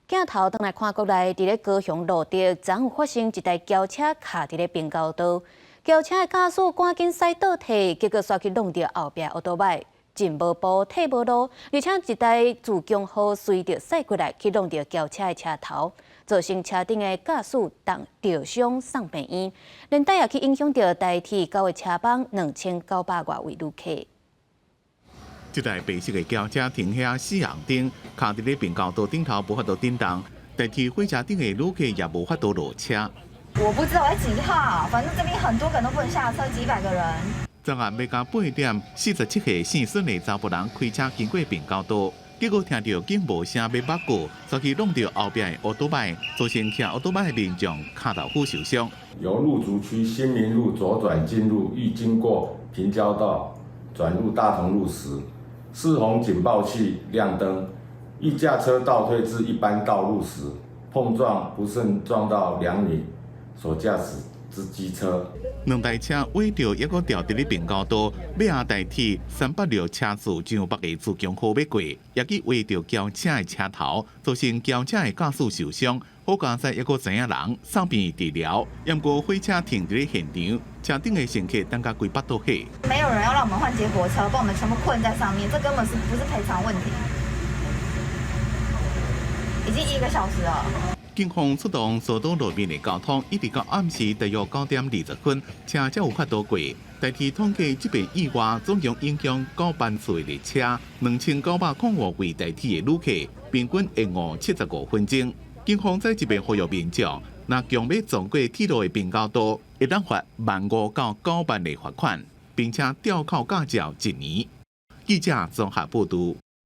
鏡頭轉來看國內，佇咧高雄蘆竹，昨昏發生一台轎車卡佇咧平交道，轎車的駕駛趕緊駛倒退，結果煞去挵著後壁歐多擺，進無步退無路，而且一台自強號隨著駛過來，去挵著轎車的車頭，造成車頂的駕駛著傷送病院，連帶也去影響著台鐵九個車班2900外位旅客。這台白色的轎車停遐死紅燈，卡佇咧平交道頂頭無法度振動，台鐵火車頂的旅客也無法度落車。我不知道在幾號，反正這邊很多個人都不能下車，幾百個人。昨暗欲到8點47，姓孫的查埔人開車經過平交道，結果聽著警報聲欲捌過，就去挵著後壁的歐多擺，造成騎歐多擺的民眾跤頭趺受傷。由路竹區新民路左轉進入，欲經過平交道轉入大同路時，適逢警報器亮燈，欲駕車倒退至一般道路時，碰撞不慎撞到兩女所駕駛之機車。兩台車尾著抑閣掉佇咧平交道，尾仔台鐵386車次上北的自強號欲過，也去劃著轎車的車頭，造成轎車的駕駛受傷。好佳哉抑閣知影人送病院治療，毋過火車停佇咧現場，車頂的乘客等甲規腹肚火。沒有人要讓我們換接駁車，把我們全部困在上面，這根本是不是賠償問題？已經一個小時了。警方出動疏導路面的交通，一直到暗時大約9點20分，車才有法度過。台鐵統計這遍意外總共影響9班次的列車，2905位台鐵的旅客，平均延誤75分鐘。警方再一遍呼籲民眾，若強欲撞過鐵路的平交道，會當罰1萬5到9萬的罰款，並且吊扣駕照一年。記者綜合報導。